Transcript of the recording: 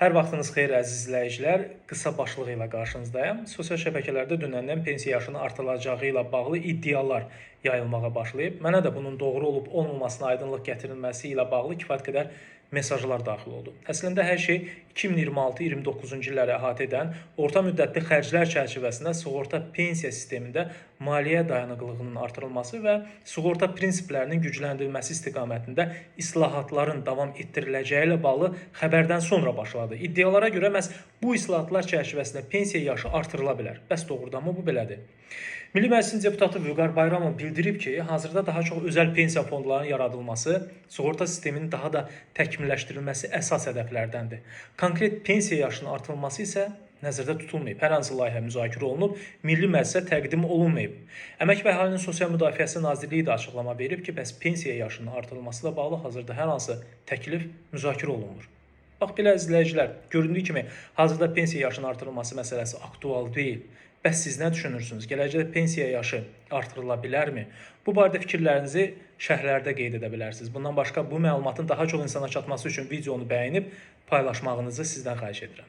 Hər vaxtınız xeyir əziz izləyicilər. Qısa başlığı ilə qarşınızdayam. Sosial şəbəkələrdə dünəndən pensiya yaşının artırılacağı ilə bağlı iddialar yayılmağa başlayıb. Mənə də bunun doğru olub olmamasına aydınlıq gətirilməsi ilə bağlı kifayət qədər mesajlar daxil oldu. Əslində hər şey 2026-29-cu illəri əhatə edən orta müddətli xərclər çərçivəsində sığorta pensiya sistemində maliyyə dayanıqlığının artırılması və sığorta prinsiplərinin gücləndirilməsi istiqamətində islahatların davam etdiriləcəyi ilə bağlı xəbərdən sonra başladı. İddialara görə məhz bu islahatlar çərçivəsində pensiya yaşı artırıla bilər. Bəs doğrudanmı bu belədir? Milli Məclisin deputatı Vüqar Bayramov bildirib ki, hazırda daha çox özəl pensiya fondlarının yaradılması, sığorta sisteminin daha da təkmilləşdirilməsi əsas hədəflərdəndir. Konkret pensiya yaşının artırılması isə nəzərdə tutulmayıb. Hər hansı layihə müzakirə olunub, Milli Məclisə təqdim olunmayıb. Əmək və Əhalinin Sosial Müdafiəsi Nazirliyi də açıqlama verib ki, bəs pensiya yaşının artırılması ilə bağlı hazırda hər hansı təklif müzakirə olunmur. Bax belə izləyicilər, göründüyü kimi hazırda pensiya yaşının artırılması məsələsi aktual deyil. Bəs siz nə düşünürsünüz? Gələcəkdə pensiya yaşı artırıla bilərmi? Bu barədə fikirlərinizi şərhlərdə qeyd edə bilərsiniz. Bundan başqa bu məlumatın daha çox insana çatması üçün videonu bəyənib paylaşmağınızı sizdən xahiş edirəm.